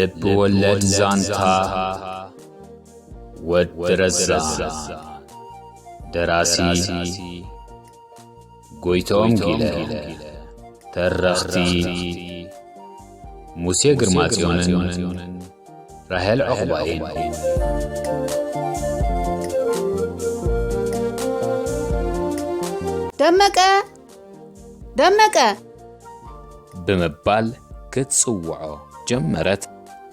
ልብ ወለድ ዛንታ ወዲ ረዛ። ደራሲ ጎይቶም ጊለ። ተረኽቲ ሙሴ ግርማጽዮንን ራሄል ዑቕባይን። ደመቀ! ደመቀ! ብምባል ክትጽውዖ ጀመረት።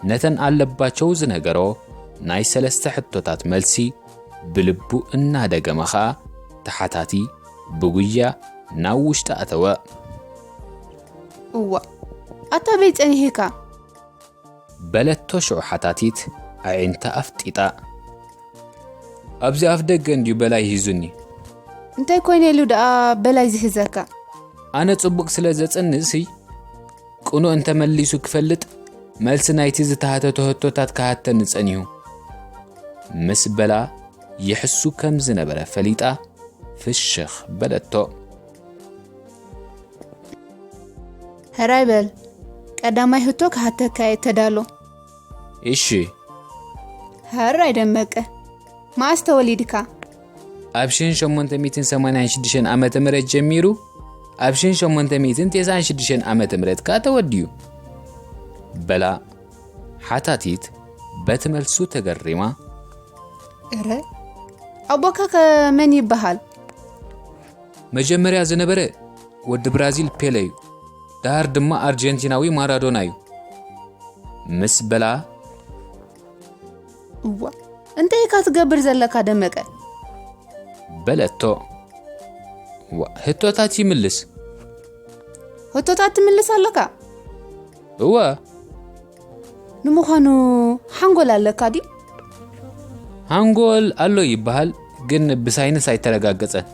ነተን ኣለባቸው ዝነገሮ ናይ ሰለስተ ሕቶታት መልሲ ብልቡ እናደገመ ኸኣ ተሓታቲ ብጉያ ናብ ውሽጢ ኣተወ። እዋ፣ ኣታ በይ ጸኒሕካ? በለቶ ሽዑ ሓታቲት ኣዒንታ ኣፍጢጣ። ኣብዚ ኣፍ ደገ እንድዩ በላይ ሂዙኒ። እንታይ ኮይነ ኢሉ ደኣ በላይ ዝህዘካ? ኣነ ጽቡቕ ስለ ዘጽንእሲ፣ ቅኑዕ እንተመሊሱ ክፈልጥ፣ መልሲ ናይቲ ዝተሃተቶ ህቶታት ክሃተኒ ጸኒሁ። ምስ በላ ይሕሱ ከም ዝነበረ ፈሊጣ፣ ፍሽኽ በለቶ። ሕራይ በል፣ ቀዳማይ ህቶ ክሃተካ እየ፣ ተዳሎ። እሺ። ሕራይ ደመቀ፣ መኣስ ተወሊድካ? ኣብ ሽሕን ሸሞንተ ሚእትን ሰማንያን ሽዱሽተን ዓመተ ምህረት ጀሚሩ፣ ኣብ ሽሕን ሸሞንተ ሚእትን ተስዓን ሽዱሽተን ዓመተ ምህረት ከኣ ተወዲኡ። በላ ሓታቲት በቲ መልሱ ተገሪማ። እረ፣ ኣቦካ ከ መን ይበሃል? መጀመርያ ዝነበረ ወዲ ብራዚል ፔለ እዩ። ደሃር ድማ ኣርጀንቲናዊ ማራዶና እዩ። ምስ በላ። እዋ፣ እንታይ ኢኻ ትገብር ዘለካ ደመቀ? በለቶ። ዋ፣ ህቶታት ይምልስ። ህቶታት ትምልስ ኣለካ? እወ። ንምዃኑ ሓንጎል ኣለካ ድዩ? ሓንጎል ኣሎ ይበሃል፣ ግን ብሳይንስ ኣይተረጋገጸን።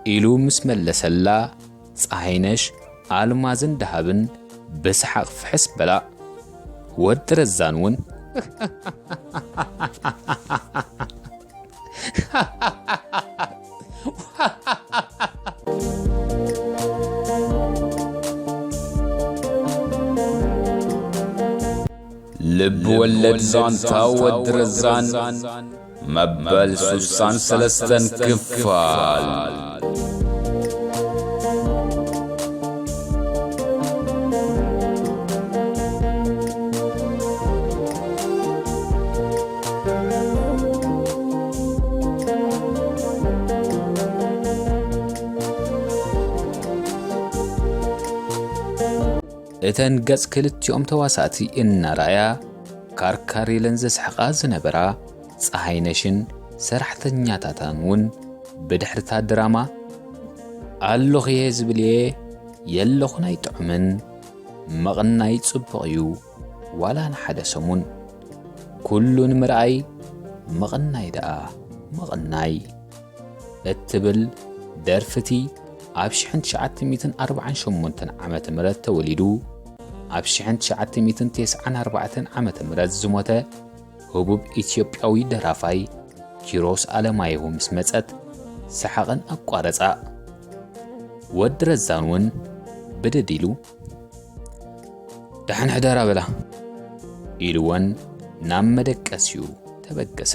ኢሉ ምስ መለሰላ፣ ጸሃይነሽ ኣልማዝን ደሃብን ብሰሓቕ ፍሕስ በላ። ወዲ ረዛን እውን ልብ ወለድ ዛንታ ወዲ ረዛን መበል ሱሳን ሰለስተን ክፋል። እተን ገጽ ክልቲኦም ተዋሳእቲ እናረኣያ ካርካር ኢለን ዘስሕቓ ዝነበራ ጸሃይነሽን ሰራሕተኛታታን እውን ብድሕርታ ድራማ፣ ኣለኹ እየ ዝብል እየ፣ የለኹን ኣይጥዑምን፣ ምቕናይ ጽቡቕ እዩ፣ ዋላ ንሓደ ሰሙን። ኩሉ ንምርኣይ ምቕናይ ደኣ ምቕናይ እትብል ደርፊ እቲ ኣብ ሽሕን ትሽዓተ ሚእትን ኣርባዓን ሸሞንተን ዓመተ ምህረት ተወሊዱ፣ ኣብ ሽሕን ትሽዓተ ሚእትን ተስዓን ኣርባዕተን ዓመተ ምህረት ዝሞተ ህቡብ ኢትዮጵያዊ ደራፋይ ኪሮስ ኣለማየሁ ምስ መጸት፣ ሰሓቕን ኣቋረጻ። ወዲ ረዛን እውን ብድድ ኢሉ፣ "ደሓን ሕደራ በላ" ኢልወን ናብ መደቀሲኡ ተበገሰ።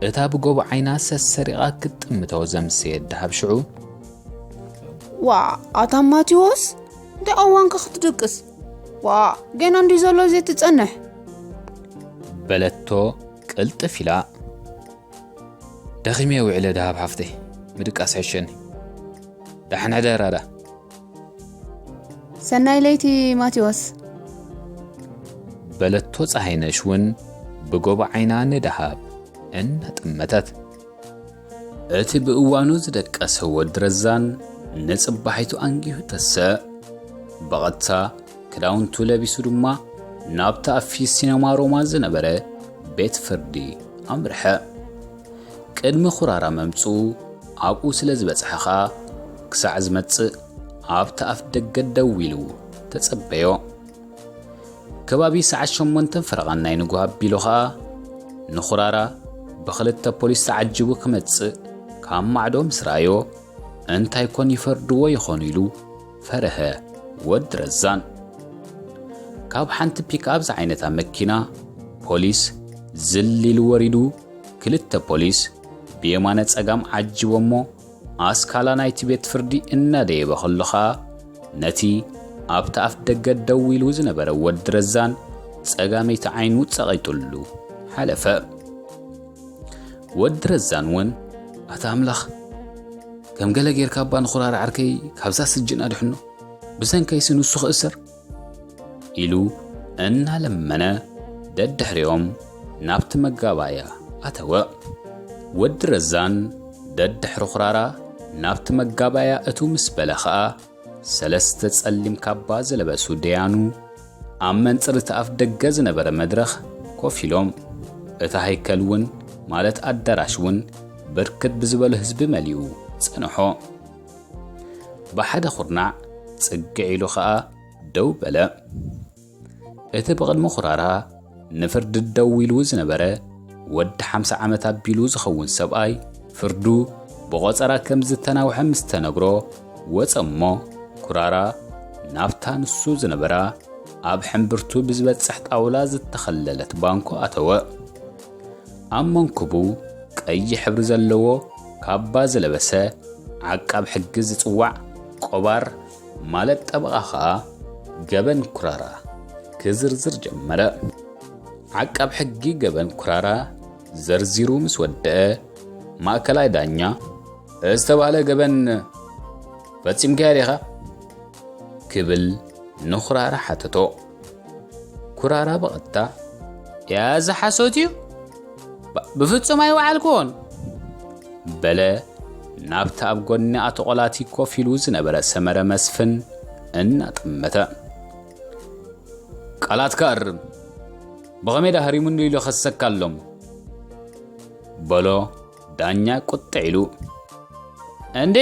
እታ ብጎቦ ዓይና ሰሰሪቓ ክትጥምቶ ዘምሰየት ደሃብ ሽዑ፣ "ዋ፣ ኣታ ማቴዎስ፣ እንታይ እዋንካ ክትድቅስ? ዋ፣ ገና እንዲ ዘሎ ዘይትጸንሕ?" በለቶ ቅልጥፍ ኢላ። "ደኺመ ውዕለ ደሃብ ሓፍተይ፣ ምድቃስ ሕሸኒ። ደሓን ሕደራ ዳ?" "ሰናይ ለይቲ ማቴዎስ" በለቶ ጸሃይነሽ እውን ብጎቦ ዓይና ንደሃብ እናጠመተት። እቲ ብእዋኑ ዝደቀሰ ወዲ ረዛን ንጽባሒቱ ኣንጊሁ ተሰእ። ብቐጥታ ክዳውንቱ ለቢሱ ድማ ናብቲ ኣብ ፊስ ሲነማ ሮማ ዝነበረ ቤት ፍርዲ ኣምርሐ። ቅድሚ ኹራራ መምጽኡ ኣብኡ ስለ ዝበጽሐ ኸኣ፣ ክሳዕ ዝመጽእ ኣብቲ ኣፍ ደገ ደው ኢሉ ተጸበዮ። ከባቢ ሰዓት ሸሞንተን ፈረቓን ናይ ንግሆ ኣቢሉ ኸኣ፣ ንኹራራ ብኽልተ ፖሊስ ተዓጂቡ ክመጽእ ካብ ማዕዶ ምስ ረኣዮ፣ እንታይ ኮን ይፈርድዎ ይኾኑ ኢሉ ፈርሀ ወዲ ረዛን። ካብ ሓንቲ ፒክኣፕ ዝዓይነታ መኪና ፖሊስ ዝል ኢሉ ወሪዱ፣ ክልተ ፖሊስ ብየማነ ጸጋም ዓጅቦሞ ኣስካላ ናይቲ ቤት ፍርዲ እናደየበ ከሎ ኸኣ፣ ነቲ ኣብቲ ኣፍ ደገ ደው ኢሉ ዝነበረ ወዲ ረዛን ጸጋመይቲ ዓይኑ ጸቒጡሉ ሓለፈ። ወዲ ረዛን እውን፣ "ኣታ ኣምላኽ፣ ከም ገለ ጌርካ እባ ንኹራራ ዓርከይ ካብዛ ስጅን ኣድሕኖ፣ ብሰንከይሲ ንሱ ክእሰር" ኢሉ እናለመነ ደድሕሪኦም ናብቲ መጋባእያ ኣተወ። ወዲ ረዛን ደድሕሪ ኩራራ ናብቲ መጋባእያ እትው ምስ በለ ኸኣ፣ ሰለስተ ጸሊም ካባ ዝለበሱ ደያኑ ኣብ መንጽር እቲ ኣፍ ደገ ዝነበረ መድረኽ ኮፍ ኢሎም፣ እቲ ሃይከል እውን፣ ማለት ኣዳራሽ እውን፣ ብርክት ብዝበሉ ህዝቢ መሊኡ ጸንሖ። ብሓደ ኩርናዕ ጽግዕ ኢሉ ኸኣ ደው በለ። እቲ ብቕድሚ ኩራራ ንፍርዲ ደው ኢሉ ዝነበረ ወዲ ሓምሳ ዓመት ኣቢሉ ዝኸውን ሰብኣይ፣ ፍርዱ ብቖጸራ ከም ዝተናውሐ ምስ ተነግሮ፣ ወጸ እሞ፣ ኩራራ ናብታ ንሱ ዝነበራ ኣብ ሕምብርቱ ብዝበጽሕ ጣውላ ዝተኸለለት ባንኮ ኣተወ። ኣብ መንኩቡ ቀይሕ ሕብሪ ዘለዎ ካባ ዝለበሰ ዓቃብ ሕጊ ዝጽዋዕ ቆባር፣ ማለት ጠበቓ ኸኣ፣ ገበን ኩራራ ክዝርዝር ጀመረ። ዓቃብ ሕጊ ገበን ኩራራ ዘርዚሩ ምስ ወደአ፣ ማእከላይ ዳኛ፣ "ዝተባህለ ገበን ፈጺምካዮ ዲኻ?" ክብል ንኩራራ ሓተቶ። ኩራራ ብቐጥታ፣ "ያዚ ሓሶት እዩ፣ ብ-፣ ብፍጹም ኣይወዓልኩዎን" በለ፣ ናብቲ ኣብ ጎኒ ኣቶ ቆላቲ ኮፍ ኢሉ ዝነበረ ሰመረ መስፍን እናጠመተ። "ቃላትካ ኣርም፣ ብኸመይ ዳ ሃሪሙኒ ኢሉ ከሰካ ኣሎሞ?" በሎ ዳኛ ቁጥዕ ኢሉ። "እንዴ፣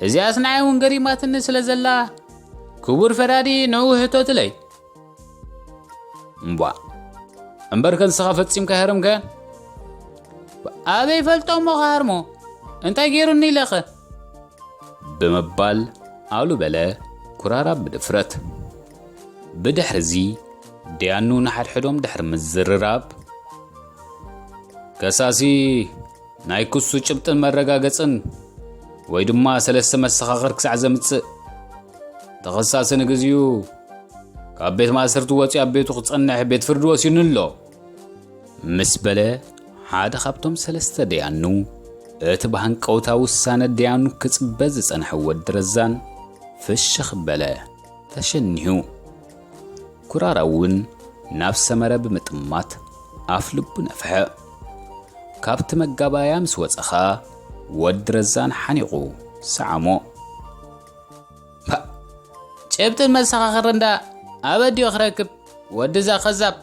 እዚኣስ ንዓይ እውን ገሪማትኒ ስለ ዘላ፣ ክቡር ፈራዲ ንዕኡ ሕቶትለይ።" "እምቧ፣ እምበር ከንስኻ ፈጺምካ ኣይሃረምካዮን?" "ኣበይ ፈልጦ እሞ ክሃርሞ? እንታይ ገይሩኒ ኢለኸ?" ብምባል ኣሉ በለ ኩራራ ብድፍረት። ብድሕርዚ፣ ደያኑ ንሓድሕዶም ድሕሪ ምዝርራብ፣ "ከሳሲ ናይ ክሱ ጭብጥን መረጋገጽን ወይ ድማ ሰለስተ መሰኻኽር ክሳዕ ዘምጽእ፣ ተኸሳሲ ንግዚኡ ካብ ቤት ማእሰርቲ ወጺኡ ኣብ ቤቱ ክጸንሕ ቤት ፍርዲ ወሲኑ ኣሎ" ምስ በለ፣ ሓደ ካብቶም ሰለስተ ደያኑ፣ እቲ ብሃንቀውታ ውሳነ ደያኑ ክጽበ ዝጸንሐ ወዲ ረዛን ፍሽኽ በለ፣ ተሸኒሁ። ኩራራ እውን ናብ ሰመረ ብምጥማት ኣፍ ልቡ ነፍሐ። ካብቲ መጋባእያ ምስ ወጸ ኸኣ፣ ወዲ ረዛን ሓኒቑ ሰዓሞ። "ፓ፣ ጭብጥን መሰኻኽርን ደኣ ኣበይ ድዮ ክረክብ? ወዲ እዛ ከዛብ!"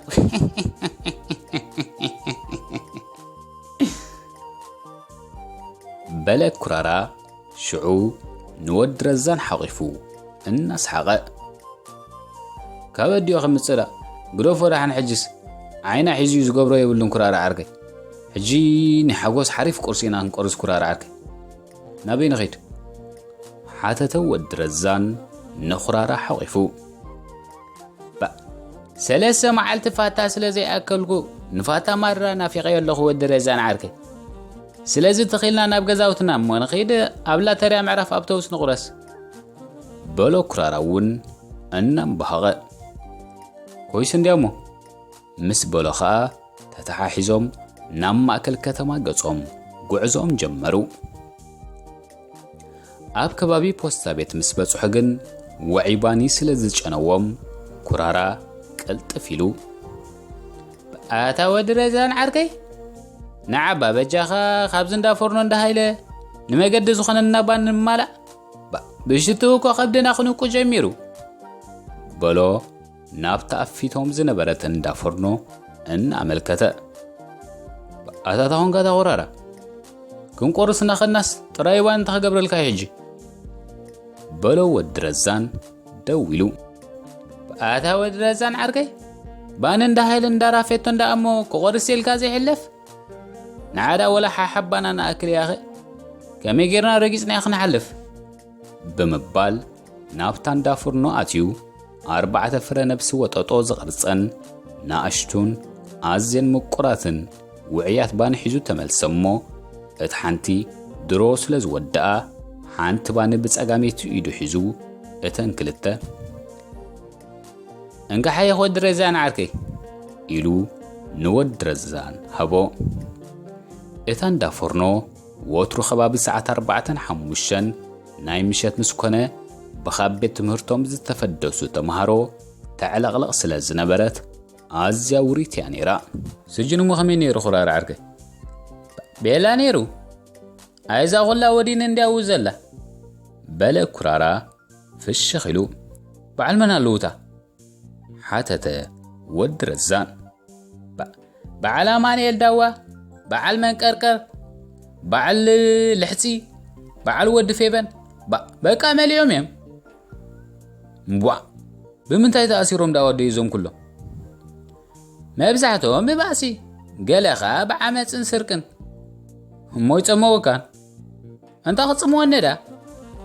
በለ ኩራራ ሽዑ ንወዲ ረዛን ሓቒፉ እናሰሓቐ። "ካበይ ድዮ ከምጽእ ደኣ? ግደፎ ደሓን ሕጅስ ዓይና ሒዙ እዩ ዝገብሮ የብሉን ኩራራ ዓርከይ። ሕጂ ናይ ሓጎስ ሓሪፍ ቁርሲ ኢና ክንቆርስ ኩራራ ዓርከይ። ናበይ ንኸይድ?" ሓተተ ወዲ ረዛን ንኹራራ ሓቒፉ። "ባ፣ ሰለስተ መዓልቲ ፋታ ስለ ዘይኣከልኩ ንፋታ ማራ ናፊቐዮ ኣለኹ ወዲ ረዛን ዓርከይ። ስለዚ ትኺልና ናብ ገዛውትና እሞ ንኸይድ፣ ኣብ ላተርያ ምዕራፍ ኣውቶቡስ ንቑረስ" በሎ ኩራራ እውን እናምባሃቐ። "ኮይስ እንድያ እሞ" ምስ በሎ ኸኣ ተተሓሒዞም ናብ ማእከል ከተማ ገጾም ጉዕዞኦም ጀመሩ። ኣብ ከባቢ ፖስታ ቤት ምስ በጽሑ ግን ወዒባኒ ስለ ዝጨነዎም ኩራራ ቅልጥፍ ኢሉ፣ "ኣታ ወዲ ረዛን ዓርከይ፣ ንዓባ በጃኻ ካብዚ እንዳ ፎርኖ እንዳ ሃይለ ንመገዲ ዝኾነና ባን ንማላእ፣ ባ-፣ ብሽትኡ እኮ ከብድና ክንቁ ጀሚሩ" በሎ። ናብታ ኣብ ፊቶም ዝነበረት እንዳ ፎርኖ እናኣመልከተ፣ "ኣታ ታኾንካ ታኹራራ፣ ክንቆርስ እናኸድናስ ጥራይ እዋን እንታይ ክገብረልካ እዩ ሕጂ?" በሎ ወዲ ረዛን ደው ኢሉ። "ኣታ ወዲ ረዛን ዓርከይ፣ ባኒ እንዳ ሃይለ እንዳ ራፌቶ እንዳ ኣሞ ክቆርስ ኢልካ ዘይሕለፍ? ንዓዳ ወላ ሓሓባና ንኣክል ያኸ፣ ከመይ ጌርና ረጊጽና ክንሓልፍ?" ብምባል ናብታ እንዳ ፉርኖ ኣትዩ ኣርባዕተ ፍረ ነብሲ ወጠጦ ዝቐርጸን ንኣሽቱን ኣዝየን ምቁራትን ውዕያት ባኒ ሒዙ ተመልሰ እሞ፣ እቲ ሓንቲ ድሮ ስለ ዝወደኣ፣ ሓንቲ ባኒ ብጸጋመይቲ ኢዱ ሒዙ፣ እተን ክልተ፣ "እንቃሓየኽ ወዲ ረዛን ዓርከይ" ኢሉ ንወዲ ረዛን ሃቦ። እታ እንዳ ፎርኖ ወትሩ ከባቢ ሰዓት ኣርባዕተን ሓሙሽተን ናይ ምሸት ምስ ኮነ፣ ብኻብ ቤት ትምህርቶም ዝተፈደሱ ተምሃሮ ተዕለቕለቕ ስለ ዝነበረት፣ ኣዝያ ውሪት እያ ነይራ። "ስጅን እሞ ከመይ ነይሩ ኩራራ ዓርከይ?" "ቤላ ነይሩ። ኣይዛ ኩላ ወዲን እንዲያው ዘላ?" በለ ኩራራ ፍሽኽ ኢሉ። "በዓል መን ኣለዉታ?" ሓተተ ወዲ ረዛን። "በ-፣ በዓል ኣማንኤል ዳዋ፣ በዓል መንቀርቀር፣ በዓል ልሕጺ፣ በዓል ወዲ ፌበን፣ በ-፣ በቃ መሊኦም እዮም።" "እምቧ፣ ብምንታይ ተኣሲሮም ደኣ ወደይ እዞም ኩሎም?" "መብዛሕትኦም ብባእሲ፣ ገለ ኸኣ ብዓመጽን ስርቅን። እሞ ይጸመወካን?" "እንታ ክጽምወኒ ደኣ?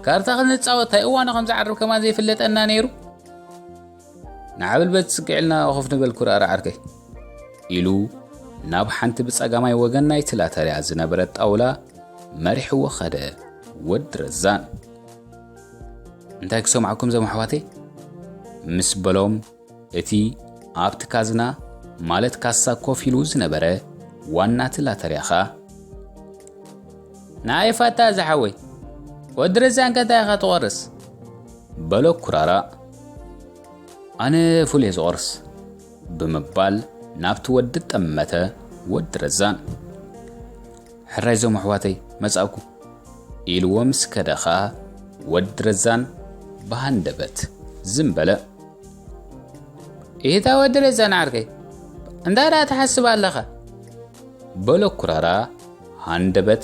ካርታ ክንጻወት ታይ እዋኑ ከም ዝዓርብ ከማን ዘይፍለጠና ነይሩ?" "ንዓብል በት ጽግዕ ኢልና ኮፍ ንበል ኩራራ ዓርከይ" ኢሉ ናብ ሓንቲ ብጸጋማይ ወገን ናይቲ ላተርያ ዝነበረት ጣውላ መሪሕዎ ኸደ ወዲ ረዛን። "እንታይ ክሰምዓኩም ዞም ኣሕዋተይ?" ምስ በሎም፣ እቲ ኣብቲ ካዝና ማለት ካሳ ኮፍ ኢሉ ዝነበረ ዋና እቲ ላተርያ ኸኣ፣ "ንኣይ ፋታ ዝሓወይ፣ ወዲ ረዛን ከ እንታይ ኢኻ ትቖርስ?" በሎ ኩራራ። "ኣነ ፉል እየ ዝቖርስ" ብምባል ናብቲ ወዲ ጠመተ ወዲ ረዛን። "ሕራይ ዞም ኣሕዋተይ መጻእኩ" ኢልዎ ምስ ከደ ኸኣ ወዲ ረዛን ብሃንደበት ዝም በለ። "ኢታ ወዲ ረዛን ዓርከይ፣ እንታይ ደኣ ትሓስብ ኣለኻ?" በሎ ኩራራ ሃንደበት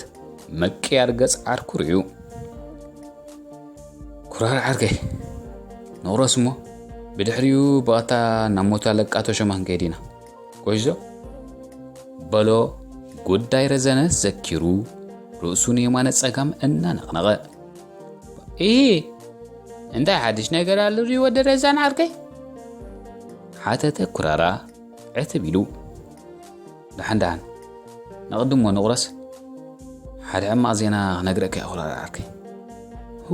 ምቅያር ገጽ ዓርኩ ርእዩ። "ኩራራ ዓርከይ፣ ንቑረስ እሞ ብድሕሪኡ ብቐጥታ ናብ ሞታ ለቃቶ ሸማ ክንከይድ ኢና። ጎይዞ?" በሎ ጉዳይ ረዘነ ዘኪሩ ርእሱ ንየማነ ጸጋም እናነቕነቐ። "ኢሂ፣ እንታይ ሓድሽ ነገር ኣሎ ድዩ ወዲ ረዛን ዓርከይ?" ሓተተ ኩራራ ዕትብ ኢሉ። "ደሓን ደሓን፣ ንቕድሞ ንቑረስ። ሓደ ሕማቕ ዜና ክነግረካ እየ ኩራራ ዓርከይ።"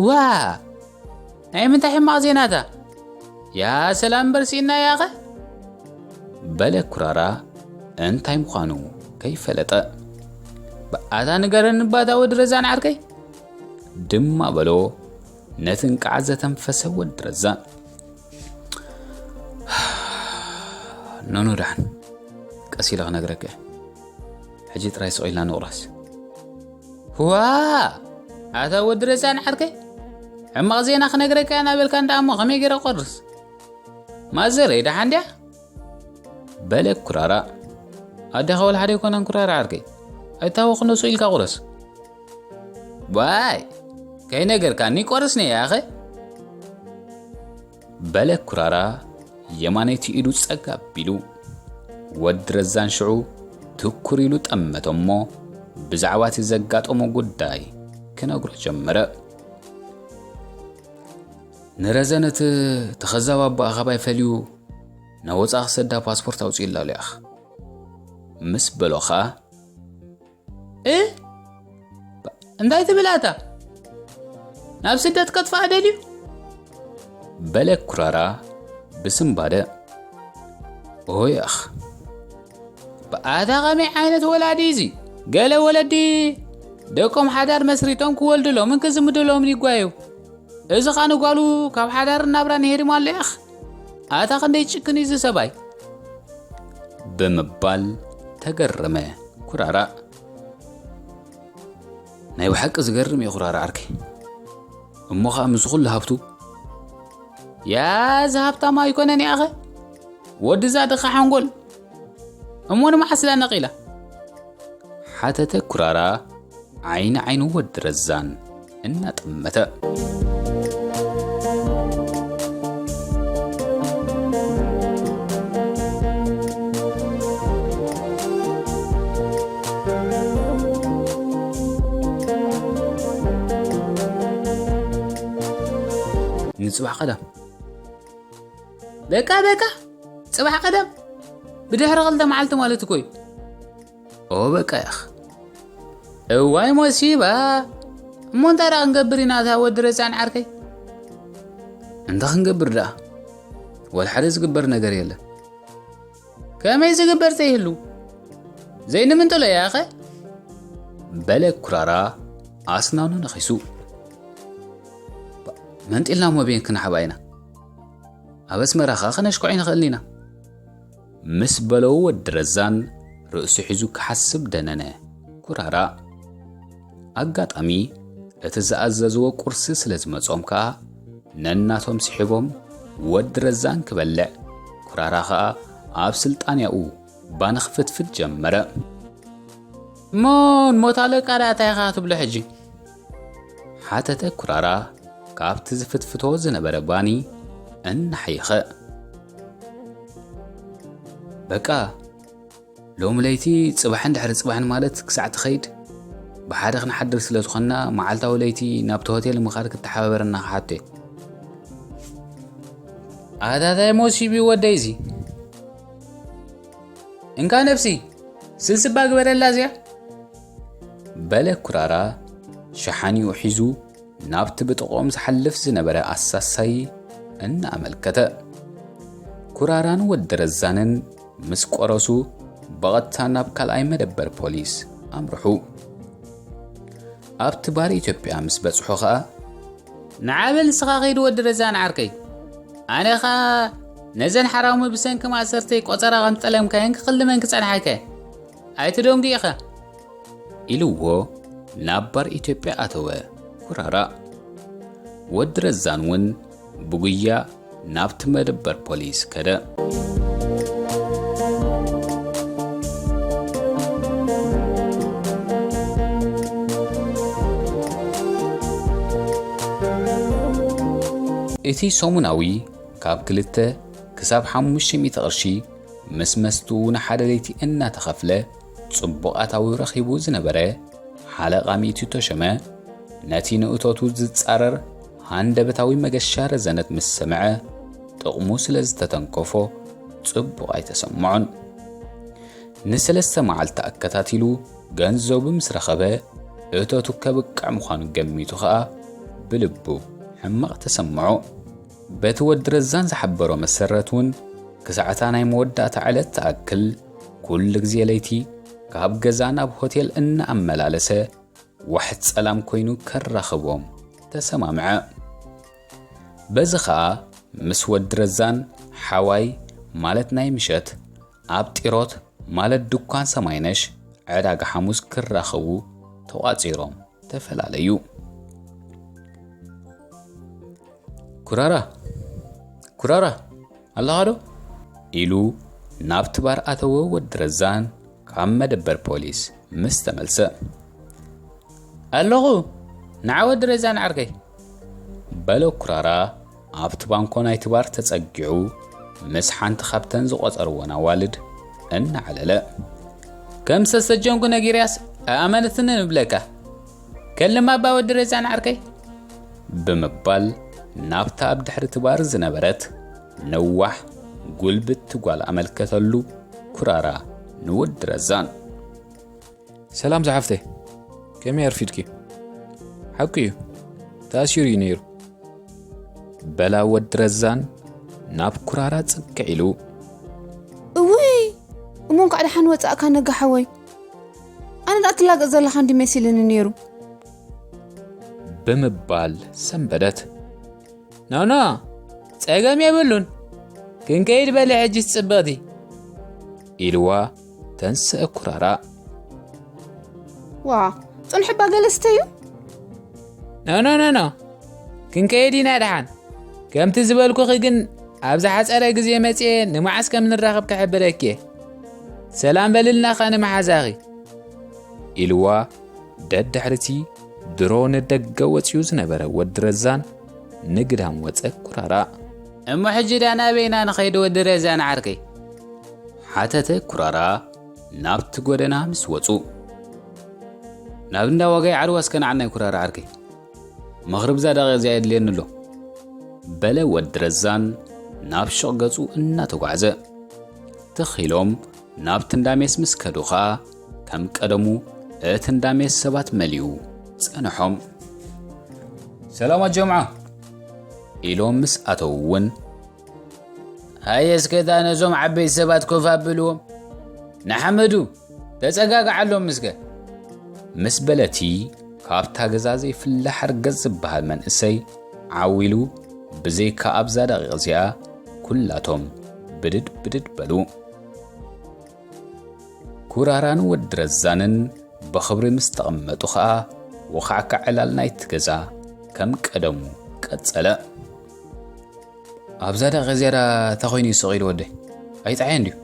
"ዋ፣ ናይ ምንታይ ሕማቕ ዜናታ? ያ ሰላም እምበር ስኢንና ያኸ?" በለ ኩራራ እንታይ ምዃኑ ከይፈለጠ። "ብኣታ ንገረኒ ባታ ወዲ ረዛን ዓርከይ" ድማ በሎ ነቲ እንቃዕ ዘተንፈሰ ወዲ ረዛን። "ኖኖ ደሓን፣ ቀስ ኢለ ክነግረካ እየ። ሕጂ ጥራይ ስቕ ኢልና ንቑረስ።" "ህዋ! ኣታ ወዲ ረዛን ዓርከይ፣ ሕማቕ ዜና ክነግረካ እየ እናበልካ እንዳ እሞ ከመይ ገይረ ቆርስ? ማዘረይ ደሓን ድያ?" በለ ኩራራ። "ኣዴኻ ወላ ሓደ ኣይኮነን ኩራራ ዓርከይ። ኣይታወኽኖ ስቕ ኢልካ ቁረስ።" "ባይ፣ ከይነገርካኒ ቆርስ ነይ ኣኸ?" በለ ኩራራ የማነይቲ ኢዱ ጸግ ኣቢሉ። ወዲ ረዛን ሽዑ ትኩር ኢሉ ጠመተ እሞ ብዛዕባ እቲ ዘጋጠሞ ጉዳይ ክነግሮ ጀመረ። "ንረዘነት ተኸዛብ ኣቦኣ ካባይ ፈልዩ ናብ ወጻኢ ክሰዳ ፓስፖርት ኣውጺኡላ ኣሎ ያኽ" ምስ በሎ ኸኣ፣ "እ? እንታይ ትብል ኣታ? ናብ ስደት ከጥፍኣ ደልዩ?" በለ ኩራራ ብስምባደ። "ኦይ ኣኽ፣ ብኣታ ኸመይ ዓይነት ወላዲ እዚ? ገለ ወለዲ ደቆም ሓዳር መስሪቶም ክወልዱሎምን ክዝምዱሎምን ይጓየዩ። እዚ ኸኣ ንጓሉ ካብ ሓዳርን ናብራን ይሄድም ኣሎ ያኽ። ኣታ ክንደይ ጭክን እዩ እዚ ሰብኣይ?" ብምባል ተገረመ ኩራራ። "ናይ ብሓቂ ዝገርም እዩ ኩራራ ዓርከይ። እሞ ኸኣ ምስ ኩሉ ሃብቱ?" "ያ እዚ ሃብታም ኣይኮነን ያኸ? ወዲ እዛ ድኻ ሓንጎል። እሞ ንመዓስ ኢላ ነቒላ?" ሓተተ ኩራራ ዓይኒ ዓይኑ ወዲ ረዛን እናጠመተ። ንጽባሕ ቀዳም በቃ በቃ፣ ጽባሕ ቀደም፣ ብድሕሪ ክልተ መዓልቲ ማለት እኮ እዩ። ኦ በቃ ያኽ። እዋይ ሞሲባ። እሞ እንታይ ደኣ ክንገብር ኢና፣ እታ ወዲ ረዛን ዓርከይ? እንታይ ክንገብር ደኣ? ወላ ሓደ ዝግበር ነገር የለን። ከመይ ዝግበር ዘይህሉ? ዘይንምንጥሎ እያ ኸ? በለ ኩራራ ኣስናኑ ነኺሱ። መንጢልና እሞ በየን ክንሓባ ኢና? ኣብ ኣስመራ ኸኣ ከነሽኩዕ ኣይንኽእልን ኢና። ምስ በሎ ወዲ ረዛን ርእሱ ሒዙ ክሓስብ ደነነ። ኩራራ። ኣጋጣሚ እቲ ዝኣዘዝዎ ቁርሲ ስለ ዝመጾም ከኣ ነናቶም ስሒቦም ወዲ ረዛን ክበልዕ፣ ኩራራ ኸኣ ኣብ ስልጣንያኡ ባኒ ክፍትፍት ጀመረ። እሞ ንሞት ኣለቃ ደኣ እንታይ ኢኻ ትብሎ ሕጂ? ሓተተ ኩራራ ካብቲ ዝፍትፍቶ ዝነበረ ባኒ እናሓየኸ። በቃ ሎሚ ለይቲ ጽባሕን ድሕሪ ጽባሕን ማለት ክሳዕ ትኸይድ ብሓደ ክንሓድር ስለ ዝኾንና መዓልታዊ ለይቲ ናብቲ ሆቴል ምኻድ ክተሓባበረና ክሓቶ እየ። ኣታታይ ሞሲቢ ወደይዚ። እንካ ነብሲ፣ ስልስባ ግበረላ እዚኣ። በለ ኩራራ ሸሓኒኡ ሒዙ ናብቲ ብጥቕኦም ዝሓልፍ ዝነበረ ኣሳሳዪ እናኣመልከተ። ኩራራን ወዲ ረዛንን ምስ ቆረሱ ብቐጥታ ናብ ካልኣይ መደበር ፖሊስ ኣምርሑ። ኣብቲ ባር ኢትዮጵያ ምስ በጽሑ ኸኣ፣ ንዓ በል ንስኻ ኸይድ ወዲ ረዛን ዓርከይ። ኣነ ኸኣ ነዘን ሓራሙ ብሰንኪ ማእሰርተይ ቆጸራ ከም ዝጠለምካየን ክኽልመን ክጸንሓካ እየ። ኣይትደንጉ ኢኻ። ኢልዎ ናብ ባር ኢትዮጵያ ኣተወ ኩራራ። ወዲ ረዛን እውን ብጉያ ናብቲ መደበር ፖሊስ ከደ። እቲ ሰሙናዊ ካብ ክልተ ክሳብ ሓሙሽተ ሚእቲ ቅርሺ ምስ መስትኡ ንሓደ ለይቲ እናተኸፍለ ጽቡቕ ኣታዊ ረኺቡ ዝነበረ ሓለቓ ሚእቲ ተሸመ፣ ነቲ ንእቶቱ ዝጻረር ሃንደበታዊ መገሻ ረዘነት ምስ ሰምዐ፣ ጥቕሙ ስለ ዝተተንከፎ ጽቡቕ ኣይተሰምዖን። ንሰለስተ መዓልቲ ኣከታቲሉ ገንዘቡ ምስ ረኸበ፣ እቶቱ ከብቅዕ ምዃኑ ገሚቱ ኸኣ ብልቡ ሕማቕ ተሰምዖ። በቲ ወዲ ረዛን ዝሓበሮ መሰረት እውን፣ ክሳዕታ ናይ መወዳእታ ዕለት ትኣክል፣ ኩሉ ግዜ ለይቲ ካብ ገዛ ናብ ሆቴል እናኣመላለሰ፣ ዋሕት ጸላም ኮይኑ ከራኽቦም ተሰማምዐ። በዚ ኸኣ ምስ ወዲ ረዛን ሓዋይ፣ ማለት ናይ ምሸት፣ ኣብ ጢሮት፣ ማለት ድኳን ሰማይነሽ፣ ዕዳጋ ሓሙስ ክራኸቡ ተቋጺሮም ተፈላለዩ። ኩራራ፣ ኩራራ፣ ኣለኻ ዶ? ኢሉ ናብቲ ባር ኣተወ ወዲ ረዛን ካብ መደበር ፖሊስ ምስ ተመልሰ። ኣለኹ፣ ንዓ ወዲ ረዛን ዓርከይ። በለ ኩራራ ኣብቲ ባንኮ ናይቲ ባር ተጸጊዑ ምስ ሓንቲ ካብተን ዝቖጸርወን ኣዋልድ እናዓለለ። ከም ዝተሰጀንኩ ነጊርያስ ኣኣመነትኒ ንብለካ። ከልም ኣባ ወዲ ረዛን ዓርከይ። ብምባል ናብታ ኣብ ድሕሪ እቲ ባር ዝነበረት ነዋሕ ጉልብቲ ጓል ኣመልከተሉ ኩራራ ንወዲ ረዛን። ሰላም ዝሓፍተይ፣ ከመይ ኣርፊድኪ? ሓቂ እዩ፣ ተኣሲሩ እዩ ነይሩ። በላ ወዲ ረዛን ናብ ኩራራ ጽግዕ ኢሉ። እውይ፣ እሞ እንኳዕ ደሓን ወጻእካ ነጋ ሓወይ። ኣነ ደኣ ትላገጽ ዘለኻ እንዲ መሲልኒ ነይሩ። ብምባል ሰንበደት። ኖኖ፣ ጸገም የብሉን። ክንከይድ በሊ ሕጅስ ጽብቕቲ። ኢልዋ ተንስአ ኩራራ። ዋ፣ ጽንሑ እባ ገለ ስተዩ። ኖኖ፣ ኖኖ፣ ክንከይድ ኢና ደሓን። ከምቲ ዝበልኩኺ ግን ኣብ ዝሓጸረ ግዜ መጽየ ንመዓስ ከም ንራኸብ ክሕብረኪ እየ። ሰላም በልልና ኸኣ ንመሓዛኺ። ኢልዋ ደድሕሪቲ ድሮ ንደገ ወጺኡ ዝነበረ ወዲ ረዛን ንግዳም ወጸ ኩራራ። እሞ ሕጂ ደኣ ናበይ ኢና ንኸይድ ወዲ ረዛን ዓርከይ? ሓተተ ኩራራ ናብቲ ጎደና ምስ ወጹ። ናብ እንዳ ዋጋይ ዓድዋ እስከ ንዓናይ ኩራራ ዓርከይ። መኽርብ እዛ ደቂቕ እዚኣ የድልየኒ ኣሎ። በለ ወዲ ረዛን ናብ ሹቕ ገጹ እናተጓዕዘ። ትኽ ኢሎም ናብቲ እንዳሜስ ምስ ከዱ ኸኣ፣ ከም ቀደሙ እቲ እንዳሜስ ሰባት መሊኡ ጸንሖም። "ሰላማት ጀምዓ!" ኢሎም ምስ ኣተዉ እውን፣ "ሃየ እስከ እታ ነዞም ዓበይቲ ሰባት ኮፍ ኣብልዎም። ንሓመዱ፣ ተጸጋግዓሎም እስከ!" ምስ በለቲ፣ ካብታ ገዛ ዘይፍለ ሓርገጽ ዝበሃል መንእሰይ ዓው ኢሉ፣ ብዘይካ ኣብዛ ደቂቕ እዚኣ ኩላቶም ብድድ ብድድ በሉ። ኩራራን ወዲ ረዛንን ብኽብሪ ምስ ተቐመጡ ኸኣ፣ ወኻዕካዕ ዕላል ናይቲ ገዛ ከም ቀደሙ ቀጸለ። "ኣብዛ ደቂቕ እዚኣ ደኣ እንታይ ኮይኑ እዩ ስቕ ኢሉ ወደይ? ኣይጸሓየን ድዩ?"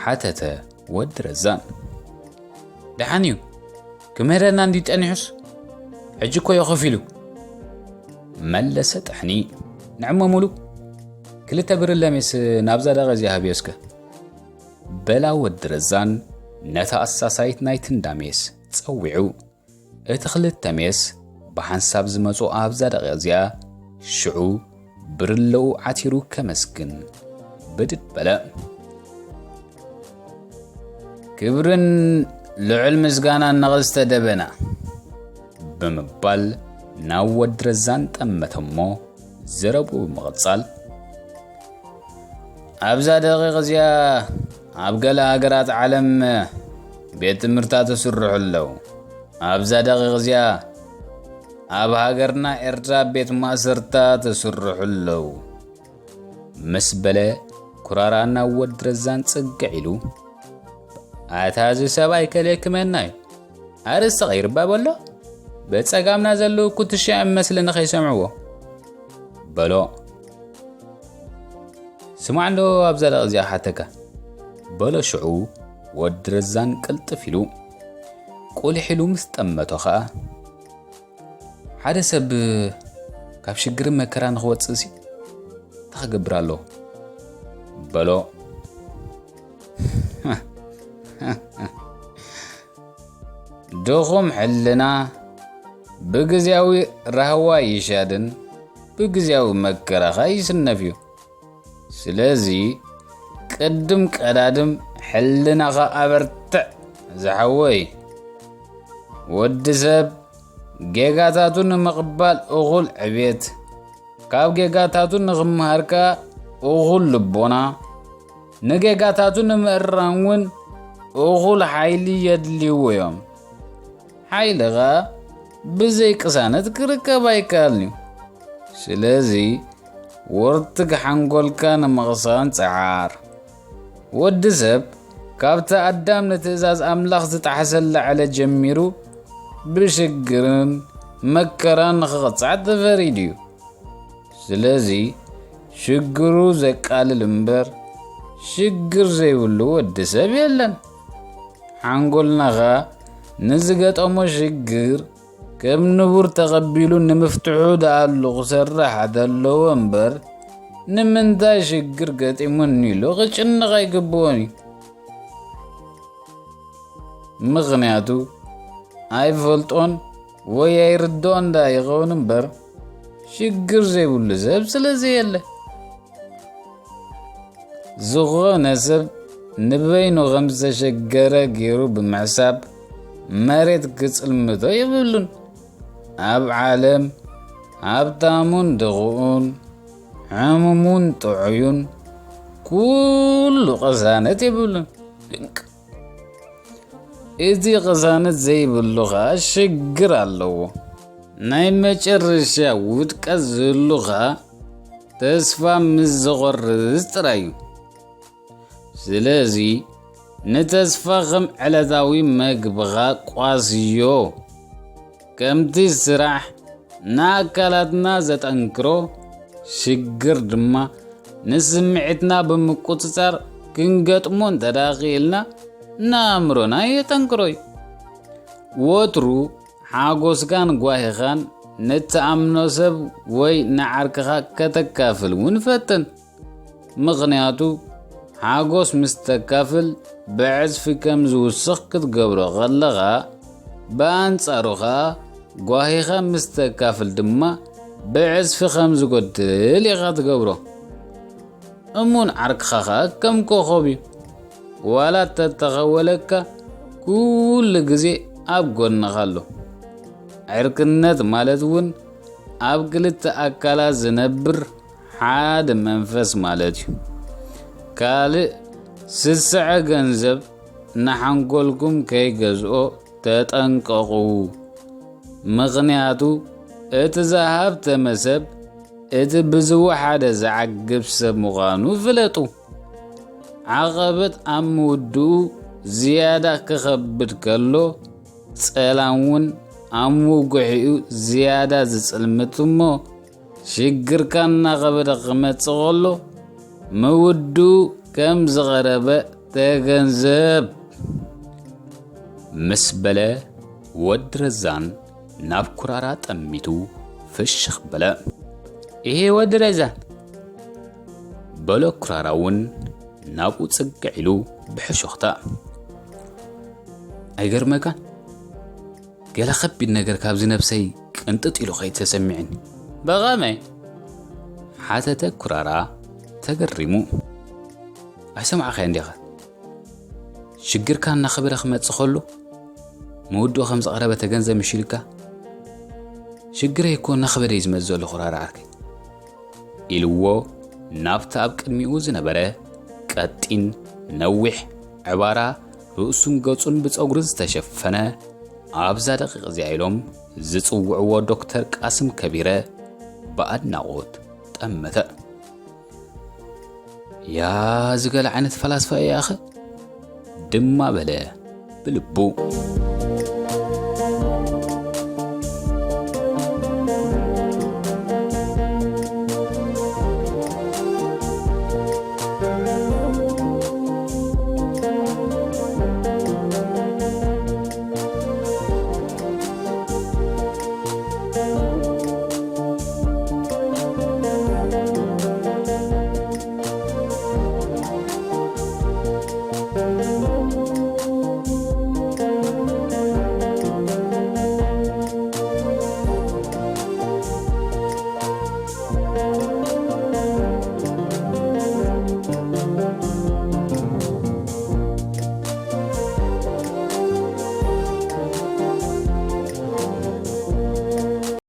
ሓተተ ወዲ ረዛን። "ደሓን እዩ። ክምህረና እንድዩ ጸኒሑስ? ሕጂ እኮ እዩ ኮፍ ኢሉ።" መለሰ ጠሕኒ። "ንዕሞ ሙሉ፣ ክልተ ብርለ ሜስ ናብዛ ደቂቕ እዚኣ ሃብዮ እስከ?" በላ ወዲ ረዛን ነታ ኣሳሳይት ናይቲ እንዳ ሜስ ጸዊዑ። እቲ ክልተ ሜስ ብሓንሳብ ዝመጾ ኣብዛ ደቂቕ እዚኣ ሽዑ ብርለኡ ዓቲሩ ከመስግን ብድድ በለ። "ክብርን ልዑል ምስጋናን ንቕስተ ደበና!" ብምባል ናብ ወዲ ረዛን ጠመተ እሞ ዘረብኡ ብምቕጻል፣ ኣብዛ ደቂቕ እዚኣ ኣብ ገለ ሃገራት ዓለም ቤት ትምህርታት ይስርሑ ኣለዉ። ኣብዛ ደቂቕ እዚኣ ኣብ ሃገርና ኤርትራ ቤት ማእሰርታት ይስርሑ ኣለዉ። ምስ በለ ኩራራ ናብ ወዲ ረዛን ጽግዕ ኢሉ፣ ኣታ እዚ ሰብኣይ ከልክመና እዩ። ኣርእስቲ ቀይርባ በሎ። በጸጋምና ዘለዉ ኩትሻ እዮም መስለኒ ከይሰምዕዎ። በሎ። ስማዕ እንዶ ኣብዛ ደቕ እዚኣ ክሓተካ። በሎ ሽዑ ወዲ ረዛን ቅልጥፍ ኢሉ። ቁሊሕ ኢሉ ምስ ጠመቶ ኸኣ፣ ሓደ ሰብ ካብ ሽግርን መከራን ንኽወጽእሲ እንታይ ክገብር ኣለዎ? በሎ። ድኹም ሕልና ብግዜያዊ ራህዋ ይሻድን ብግዜያዊ መከራ ኸኣ ይስነፍ እዩ። ስለዚ ቅድም ቀዳድም ሕልናኻ ኣበርትዕ ዝሓወይ። ወዲ ሰብ ጌጋታቱ ንምቕባል እኹል ዕቤት፣ ካብ ጌጋታቱ ንኽምሃር ከኣ እኹል ልቦና፣ ንጌጋታቱ ንምእራም እውን እኹል ሓይሊ የድልይዎ እዮም። ሓይሊ ኸኣ ብዘይ ቅሳነት ክርከብ ኣይከኣልን እዩ። ስለዚ ወርትግ ሓንጎልካ ንምቕሳን ጸዓር። ወዲ ሰብ ካብቲ ኣዳም ንትእዛዝ ኣምላኽ ዝጠሓሰላ ዕለት ጀሚሩ ብሽግርን መከራን ንኽቕጻዕ ተፈሪዱ እዩ። ስለዚ ሽግሩ ዘቃልል እምበር ሽግር ዘይብሉ ወዲ ሰብ የለን። ሓንጎልና ኸኣ ንዝገጠሞ ሽግር ከም ንቡር ተቐቢሉ ንምፍትሑ ደኣሉ ክሰርሕ ኣለዎ እምበር፣ ንምንታይ ሽግር ገጢሙኒ ኢሉ ክጭነቕ ኣይግብኦን እዩ። ምኽንያቱ ኣይፈልጦን ወይ ኣይርድኦን ደኣ ይኸውን እምበር፣ ሽግር ዘይብሉ ሰብ ስለ ዘየለ። ዝኾነ ሰብ ንበይኑ ከም ዝተሸገረ ገይሩ ብምሕሳብ መሬት ክጽልምቶ የብሉን። ኣብ ዓለም ሃብታሙን ድኹኡን፣ ሕሙሙን ጥዑዩን ኩሉ ቅሳነት የብሉን። ድንቅ! እቲ ቅሳነት ዘይብሉ ኸኣ ሽግር ኣለዎ። ናይ መጨረሻ ውድቀት ዝህሉ ኸኣ ተስፋ ምስ ዝቖርጽ ጥራይ እዩ። ስለዚ ንተስፋ ከም ዕለታዊ መግብኻ ቋስዮ። ከምቲ ስራሕ ንኣካላትና ዘጠንክሮ፣ ሽግር ድማ ንስምዒትና ብምቁጽጻር ክንገጥሞ እንተ ደኣ ክኢልና፣ ንኣእምሮና የጠንክሮ እዩ። ወትሩ ሓጎስካን ጓሂኻን ንትኣምኖ ሰብ ወይ ንዓርክኻ ከተካፍል እውን ፈትን። ምኽንያቱ፣ ሓጎስ ምስ ተካፍል ብዕጽፊ ከም ዝውስኽ ክትገብሮ ከለኻ፣ ብኣንጻሩ ኸኣ ጓሂኻ ምስ ተካፍል ድማ ብዕጽፊ ከም ዝጎድል ኢኻ ትገብሮ። እሙን ዓርክኻ ኸኣ ከም ኮኾብ እዩ። ዋላ ተተኸወለካ ኩሉ ግዜ ኣብ ጎንኻ ኣሎ። ዕርክነት ማለት እውን ኣብ ክልተ ኣካላት ዝነብር ሓደ መንፈስ ማለት እዩ። ካልእ ስስዐ ገንዘብ ንሓንጎልኩም ከይገዝኦ ተጠንቀቑ። ምኽንያቱ እቲ ዝሃብተመ ሰብ እቲ ብዝወሓደ ዝዓግብ ሰብ ምዃኑ ፍለጡ። ዓቐበት ኣብ ምውድኡ ዝያዳ ክኸብድ ከሎ፣ ጸላም እውን ኣብ ምውግሒኡ ዝያዳ ዝጽልምት እሞ፣ ሽግርካ እናኸበደ ክመጽእ ከሎ፣ ምውድኡ ከም ዝቐረበ ተገንዘብ። ምስ በለ፣ ወዲ ረዛን ናብ ኩራራ ጠሚቱ ፍሽኽ በለ። "ይሄ ወዲ ረዛን!" በሎ ኩራራ እውን ናብኡ ጽግዕ ኢሉ ብሕሾኽታ። "ኣይገርመካን? ገለ ከቢድ ነገር ካብዚ ነብሰይ ቅንጥጥ ኢሉ ከይተሰሚዕኒ." "በኸመይ?" ሓተተ ኩራራ ተገሪሙ። "ኣይሰማዕኻዮን ዲኻ? ሽግርካ እናኸበደ ክመጽእ ከሎ፣ ምውድኡ ከም ዝቐረበ ተገንዘብ ምሽ ኢልካ?" "ሽግረይ እኮ እናኸበደ እዩ ዝመጽእ ዘሎ ኩራራ ዓርከይ." ኢልዎ ናብቲ ኣብ ቅድሚኡ ዝነበረ ቀጢን ነዊሕ ዕባራ ርእሱን ገጹን ብጸጉሪ ዝተሸፈነ ኣብዛ ደቂቕ እዚኣ ኢሎም ዝጽውዕዎ ዶክተር ቃስም ከቢረ ብኣድናቖት ጠመተ። "ያ ዝገለ ዓይነት ፈላስፋ እያ ኣኸ?" ድማ በለ ብልቡ።